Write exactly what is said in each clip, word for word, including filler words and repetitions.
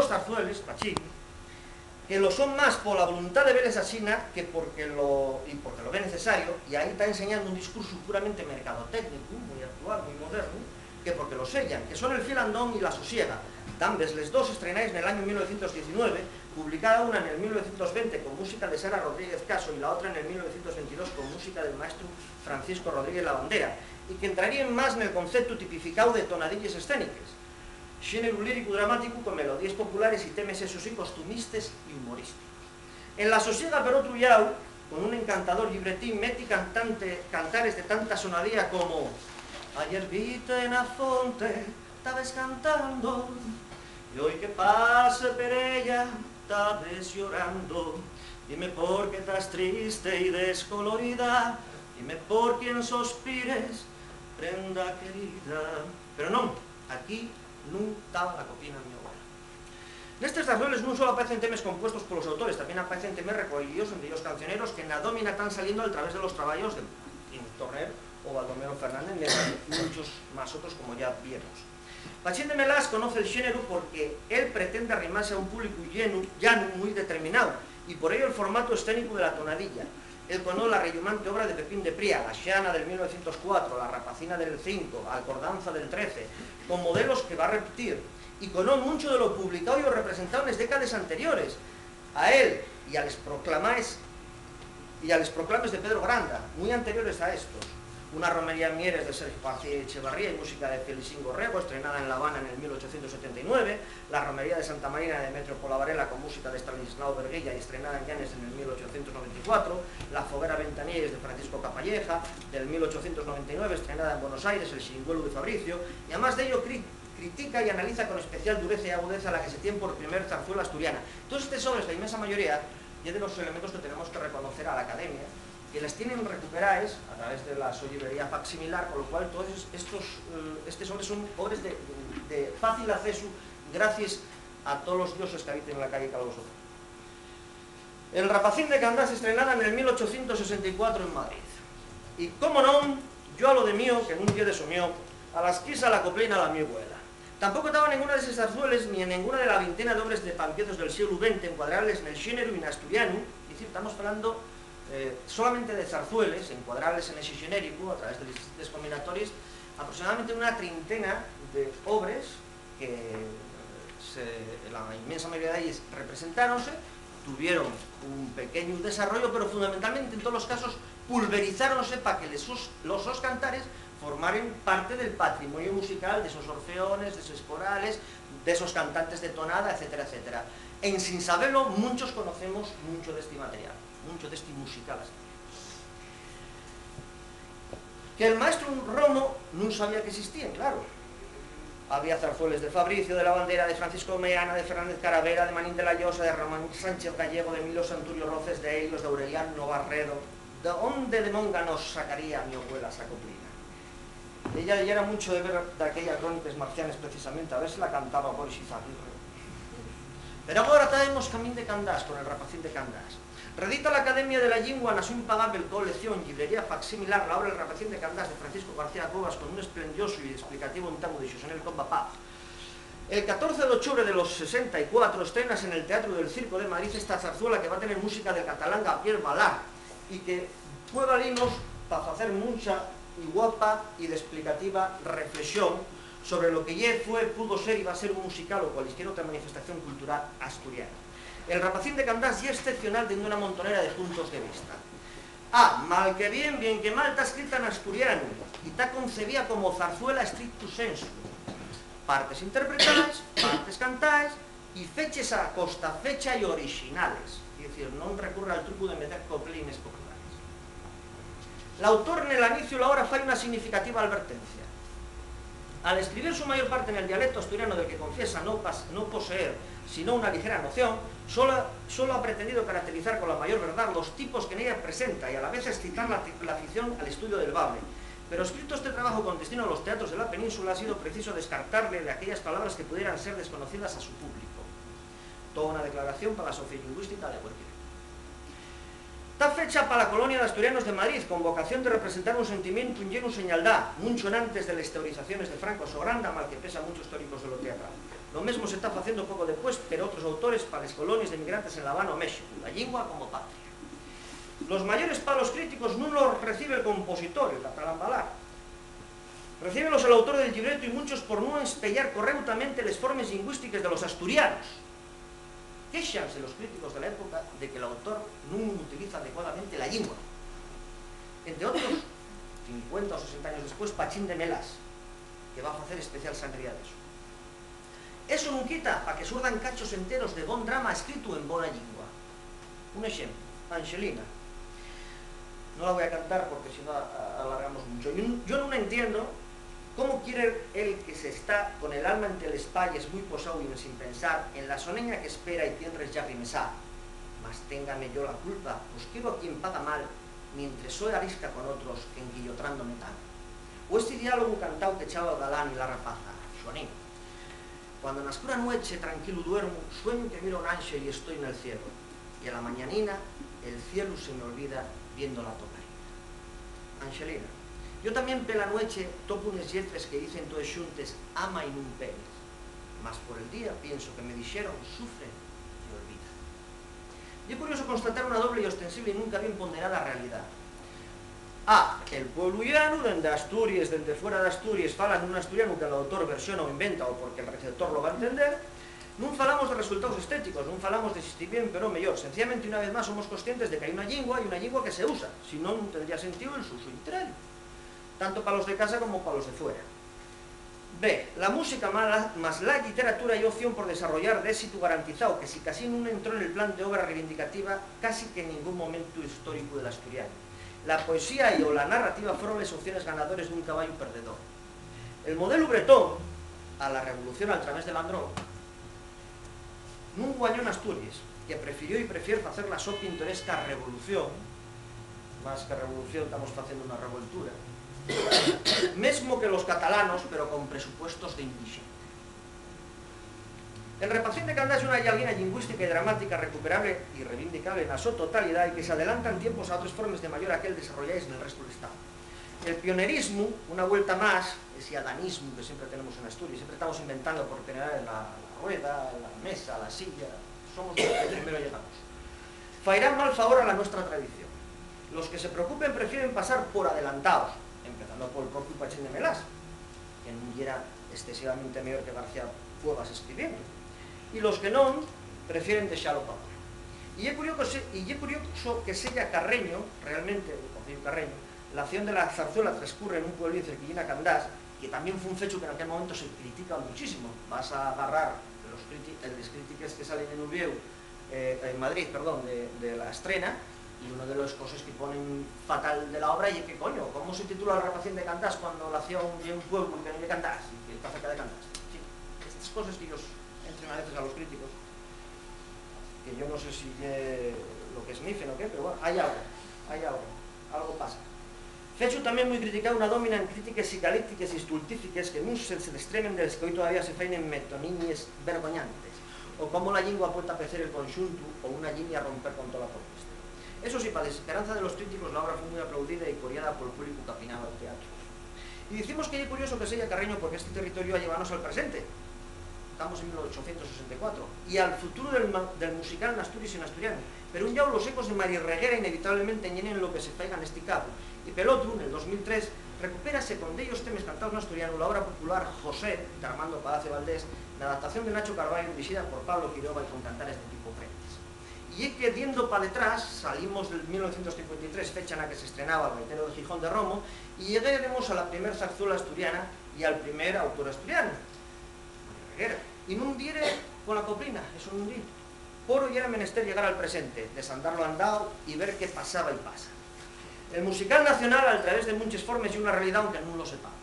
zarzueles, Pachín, que lo son más pola voluntá de veles asina que porque lo, y porque lo ve necesario, y ahí ta enseñando un discursu puramente mercadotécnicu, mui actual, mui modernu, que porque lo seyan, que son El filandón y La sosiega, dambes les dos estrenaes nel añu mil novecientos diecinueve, publicada una nel mil novecientos venti con música de Sara Rodríguez Caso y la otra nel mil novecientos ventidós con música del maestru Francisco Rodríguez Labandera, y qu'entraríen más nel conceptu tipificáu de tonadilles escéniques, xéneru líricu dramáticu con melodíes populares y temes, eso sí, costumistes y humorísticos. En La sosiega, per otru llau, con un encantador llibretín, meti cantante, cantares de tanta sonadía como: "Ayer vite na fonte, tabes cantando, y hoy que pase per ella, tabes llorando. Dime por qué tas triste y descolorida, dime por quién sospires, prenda querida". Pero non, aquí nun taba la coplina, mi abuela. Nestes zarzueles nun solo aparecen temes compuestos polos autores, tamién aparecen temes recoyíos ente dellos cancioneros que na dómina tán saliendo al través de los trabayos de Martín Torner o Baldomero Fernández, nente munchos más otros, como yá viemos. Pachín de Melás conoce'l xéneru porque él pretende arrimase a un públicu llenu, llanu, mui determináu, y por ello el formatu escénicu de la tonadilla. El conó la rellumante obra de Pepín de Pría, La xana del mil novecientos cuatro, La rapacina del cinco, Alcordanza del trece, con modelos que va repetir, y conó muncho de lo publicáu y o representáu nes décades anteriores. A él y a les proclamaes, y a les proclames de Pedro Granda, mui anteriores a estos. Una romería en Mieres de Sergio García Echevarría y música de Felixingo Rego, estrenada en La Habana nel mil ochocientos setenta y nueve, La romería de Santa Marina de Demetrio Polavarela con música de Estanislao Vergueya y estrenada en Llanes nel mil ochocientos noventa y cuatro, La foguera Ventanielles de Francisco Capalleja, del mil ochocientos noventa y nueve, estrenada en Buenos Aires, El xinguelu de Fabricio, y amás d'ello cri-, critica y analiza con especial dureza y agudeza la que se tien por primer zarzuela asturiana. Todos estes obres, la inmensa mayoría, ye de los elementos que tenemos que reconocer a la Academia, que les tienen recuperaes a través de la so llibrería facsimilar, con lo cual todos es-, estos, eh, estes obres son obres de, de fácil accesu gracies a tolos dioses que habiten en la calle Calvo Sotelo. El Rapacín de Candás, estrenada nel mil ochocientos sesenta y cuatro en Madrid. Y, como non, yo a lo de mío, que nun ye de so mío, a la esquisa la coplina la mi güela. Tampoco taba nenguna de ses zarzueles, ni en nenguna de la vintena d'obres de pampiezos del sieglu venti encuadrables nel xéneru y n'asturianu, es dicir, tamos falando, eh, solamente de zarzueles, encuadrables en ese xenérico, a través de les distintes combinatories, aproximadamente una trintena de obres que se, la inmensa mayoría d'elles representáronse, tuvieron un pequeñu desarrollo, pero fundamentalmente, en todos los casos, pulverizáronse pa que les sos, los sos cantares formaren parte del patrimonio musical de esos orfeones, de esos corales, de esos cantantes de tonada, etcétera, etcétera. Ensin sabelo, munchos conocemos muncho d'esti material, muncho d'esti musical, así. Que'l maestru Romo nun sabía qu'existíen, claro. Había zarzueles de Fabricio, de Labandera, de Francisco Meana, de Fernández Caravera, de Manín de la Llosa, de Román Sánchez Gallego, d'Emilio Santurio Roces, d'Helios, d'Aureliano Barredo. D'ónde de monga nos sacaría mi abuela esa coplina? Ella yera muncho de ver daquellas cróniques marcianes, precisamente, a ver si la cantaba Boris Izaguirre. Pero agora taemos Camín de Candás, con El Rapacín de Candás. Redita l'Academia de la Llingua na so impagable colección, llibrería facsimilar, la obra El Rapacín de Candás de Francisco García Cobas, con un esplendiosu y esplicativo entamu de Xosé Nel Comba Paz. El catorce d'ochubre de los sesenta y cuatro estrénase nel Teatru del Circo de Madrid esta zarzuela que va tener música del catalán Gabriel Balart y que pue valinos pa facer muncha y guapa y d'esplicativa reflexón sobre lo que ye, fue, pudo ser y va ser un musical o cualisquier otra manifestación cultural asturiana. El Rapacín de Candás ye escepcional dende una montonera de puntos de vista. A, mal que bien, bien que mal, ta escrita n'asturianu y ta concebía como zarzuela stricto sensu. Partes interpretaes, partes cantaes y feches a costafecha y orixinales. Es dicir, non recurre al trucu de meter coplines populares. L'autor nel aniciu la obra fai una significativa alvertencia. Al escribir su mayor parte nel dialecto asturiano del que confiesa no pas-, no poseer sino una ligera noción, solo, solo ha pretendido caracterizar con la mayor verdad los tipos que en ella presenta y a la vez excitar la, la afición al estudio del bable. Pero escrito este trabajo con destino a los teatros de la península, ha sido preciso descartarle de aquellas palabras que pudieran ser desconocidas a su público. Toda una declaración pa la sociolingüística de Huerquia. Ta fecha pa la colonia d'asturianos de Madrid, con vocación de representar un sentimientu, un llenu señaldá, muncho enantes de les teorizaciones de Franco so Granda, mal que pesa a munchos teóricos de lo teatral. Lo mesmo se ta faciendo poco depués per otros autores pa les colonies d'emigrantes en La Habana o México, la llingua como patria. Los mayores palos críticos nun los recibe'l compositor, el catalán Balart. Recíbelos l'autor del llibretu y munchos por nun espeyar correutamente les formes llingüístiques de los asturianos. Quéixanse los críticos de la época de que l'autor nun utiliza adecuadamente la llingua. Ente otros, cincuenta o sesenta años después, Pachín de Melás, que va facer especial sangría d'eso. Eso nun quita pa que surdan cachos enteros de bon drama escritu en bona llingua. Un exemplu, Anxelina. No la voi a cantar porque si no a-, a-, alargamos muncho. Yo, yo nun entiendo cómo quiere él que s'está con el alma ente les payes, mui posáu y ensin pensar, en la soneña qu'espera y tien reya primesá. Mas téngame yo la culpa, pos quiero a quien paga mal, mientres so arisca con otros enguillotrándome tan. O esti diálogu cantáu que chava al galán y la rapaza, Xuanín. Cuando na escura nueche tranquilu duermu, sueñu que miro a un ánxel y estoi nel cielo, y a la mañanina el cielu se me olvida viendo la to caída. Anxelina, yo tamién pela nueche topu unes lletres que dicen toes xuntes "ama y nun penes", mas por el día pienso que me dixeron "sufre y olvida". Ye curioso constatar una doble y ostensible y nunca bien ponderada realidá. A, el pueblu llanu, dende Asturies, dende fuera d'Asturies, falan nun asturianu que l'autor versiona o inventa o porque el receptor lo va entender. Nun falamos de resultaos estéticos, nun falamos de si esti bien peró meyor, sencillamente, una vez más, somos conscientes de qu'hai una llingua y una llingua que se usa, si non, nun tendría sentíu el so usu lliterario, tanto pa los de casa como pa los de fuera. B, la música mala, más la lliteratura ye opción por desarrollar d'ésitu garantizáu, que sicasí nun entró nel plan d'obra reivindicativa casi que en nengún momentu históricu del asturianu. La poesía y o la narrativa foron les opciones ganadores d'un caballu perdedor. El modelu bretón, a la revolución al través de Landró, nun guañó n'Asturies, que prefirió y prefier facer la so pintoresca revolución, más que revolución, tamos faciendo una revoltura, mesmo que los catalanos, pero con presupuestos de indíxena. El Repacién de Candás ye una llalguina llingüística y dramática recuperable y reivindicable na so totalidá y que s'adelanta en tiempos a otres formes de mayor aquel desarrollaes nel restu del Estao. El pionerismu, una vuelta más, esi adanismu que siempre tenemos en Asturies, siempre estamos inventando por primera vez la, la rueda, la mesa, la silla, somos los que primero llegamos, fairá mal favor a la nuestra tradición. Los que se preocupen prefieren pasar por adelantaos, empezando pol propiu Pachín de Melás, que nun yera excesivamente meyor que García Cuevas escribiendo, y los que non, prefieren dexalo pa otro. Y ye curioso, y ye curioso que seya Carreño, realmente, el conceyu Carreño, l'acción de la zarzuela trescurre nun pueblín cerquillín a Candás, que tamién fue un fechu que naquel momento se critica muchísimo. Vas a agarrar los criti-, les crítiques que salen en Uviéu, eh, en Madrid, perdón, de, de la estrena, y una de las coses que ponen fatal de la obra ye que, coño, ¿cómo se titula El Repacién de Candás cuando l'acción ye un pueblu que no ye Candás y que ta cerca de Candás? En fin, estas coses que ellos entren a veces a los críticos, que yo no sé si ye lo que esnifen o qué, pero bueno, hai algo, hai algo, algo pasa. Fechu tamién mui criticáu na dómina en crítiques psicalíptiques y estultífiques que nun se, se destremen de les que hoi todavía se faen en metonimies vergoñantes, o cómo la llingua pue tapecer el conxuntu o una llinia romper con tola propuesta. Eso sí, pa desesperanza de los críticos, la obra fue mui aplaudida y coriada pol públicu qu'apinaba el teatru. Y dicimos que ye curioso que seya Carreño porque esti territoriu llévanos al presente. Tamos en mil ochocientos sesenta y cuatro, y al futuru del ma-, del musical n'Asturies y n'asturianu. Pero un llau, los ecos de Mari Reguera inevitablemente ñenen lo que se faiga nesti cabu, y pel otru, nel dos mil tres, recupérase con dellos temes cantaos n'asturianu la obra popular José, d'Armando Palacio Valdés, n'adaptación de Nacho Carballo, dirixida por Pablo Quiroga y con cantares de Pipo Prentis. Y ye que diendo pa detrás, salimos del mil novecientos cincuenta y tres, fecha na que s'estrenaba El gaitero de Gijón de Romo, y lleguemos a la primer zarzuela asturiana y al primer autor asturianu, Mario Reguera. Y nun dire con la coplina, eso nun di. Poro yera menester llegar al presente, desandar lo andao y ver qué pasaba y pasa. El musical nacional, al través de munches formes, ye una realidá, aunque nun lo sepamos.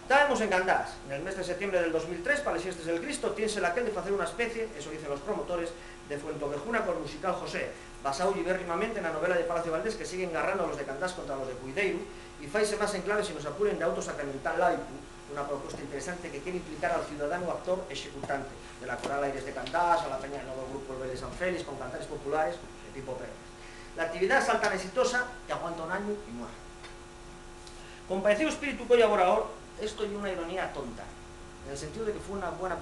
Táemos en Candás. Nel mes de setiembre del dos mil tres, pa les fiestes del Cristo, tiense l'aquel de facer una especie, eso dicen los promotores, de Fuentovejuna col musical José, basáu llibérrimamente na novela de Palacio Valdés que siguen garrando los de Candás contra los de Cuideiru, y faise más enclave si nos apuren de auto sacramental laicu, una propuesta interesante que quiere implicar al ciudadanu actor executante, de la Coral Aires de Candás a la Peña del Novo Grupo El Baile de San Félix, con cantares populares de Pipo Pérez. La actividá salta exitosa, que aguanta un añu y muer. Con paecíu espíritu collaborador, esto ye una ironía tonta, en el sentido de que fue una buena